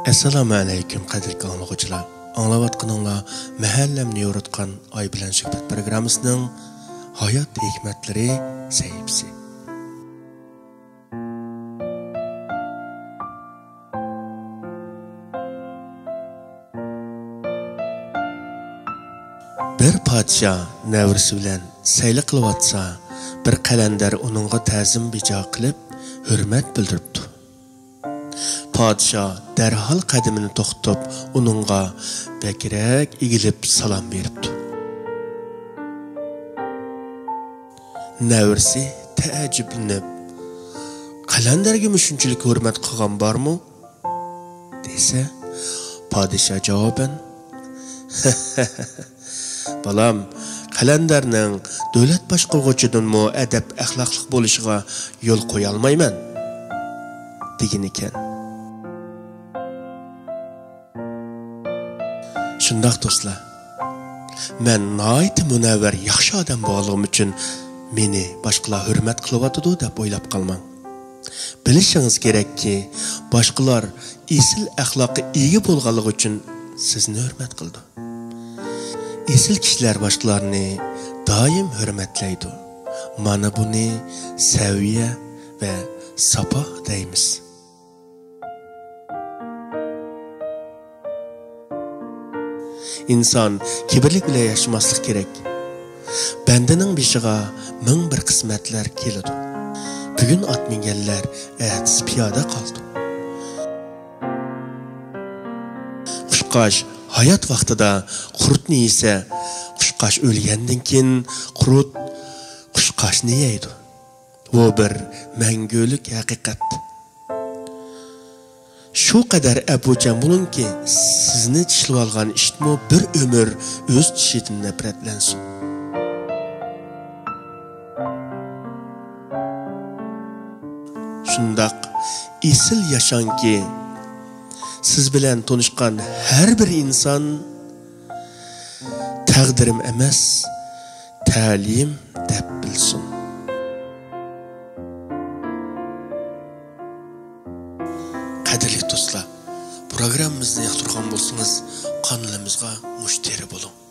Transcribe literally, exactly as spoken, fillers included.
ئەسسالامۇ ئەلەيكۇم، قەدىرلىك ئاڭلىغۇچىلار! ئاڭلاۋاتقىنىڭلار مەھەللەمنى يورۇتقان ئاي بىلەن سۆھبەت پروگراممىسىنىڭ ھايات ھېكمەتلىرى سەھىپىسى. بىر پادىشاھ نەۋرىسى بىلەن سەيلە قىلىۋاتسا، بىر قەلەندەر ئۇنىڭغا تەزىم بىجا قىلىپ، ھۆرمەت بىلدۈرۈپتۇ. پادىشاھ دەرھال قەدىمىنى توختىتىپ، ئۇنىڭغا بەكرەك ئېگىلىپ سالام بېرىپتۇ. نەۋرىسى تەئەججۈپلىنىپ، «قەلەندەرگىمۇ شۇنچىلىك ھۆرمەت قىلغان بارمۇ؟» دېسە، پادىشاھ جاۋابەن، «بالام، قەلەندەرنىڭ دۆلەت باشقۇرغۇچىدىنمۇ ئەدەپ-ئەخلاقلىق بولۇشىغا يول قويالمايمەن» دېگىنىكەن. شۇنداق دوستلار، مەن ناھايىتى مۇنەۋۋەر، ياخشى ئادەم بولغانلىقىم ئۈچۈن مېنى باشقىلار ھۆرمەت قىلىۋاتىدۇ دەپ ئويلاپ قالماڭ. بىلىشىڭىز كېرەككى، باشقىلار ئېسىل ئەخلاققا ئىگە بولغانلىقى ئۈچۈن سىزنى ھۆرمەت قىلىدۇ. ئېسىل كىشىلەر باشقىلارنى دائىم ھۆرمەتلەيدۇ. مانا بۇنى سەۋىيە ۋە ساپا دەيمىز. ئىنسان كىبىرلىك بىلەن ياشىماسلىق كېرەك. بەندىنىڭ بېشىغا مىڭ بىر قىسمەتلەر كېلىدۇ. بۈگۈن ئات مىنگەنلەر ئەتىسى پىيادە قالىدۇ. قۇشقاچ ھايات ۋاقتىدا قۇرتنى يېسە، قۇشقاچ ئۆلگەندىن كېيىن قۇرت قۇشقاچنى يەيدۇ. بۇ بىر مەڭگۈلۈك ھەقىقەت. شۇ قەدەر ئەپۇچان بولۇڭكى، سىزنى چىشلىۋالغان ئىتمۇ بىر ئۆمۈر ئۆز چىشىدىن نەپرەتلەنسۇن. شۇنداق ئېسىل ياشاڭكى، سىز بىلەن تونۇشقان ھەر بىر ئىنسان تەقدىرىم ئەمەس، تەلىيىم دەپ بىلسۇن. قەدىرلىك دوستلار، پروگراممىمىزنى ياقتۇرغان بولسىڭىز، قانىلىمىزغا مۇشتەرى بولۇڭ.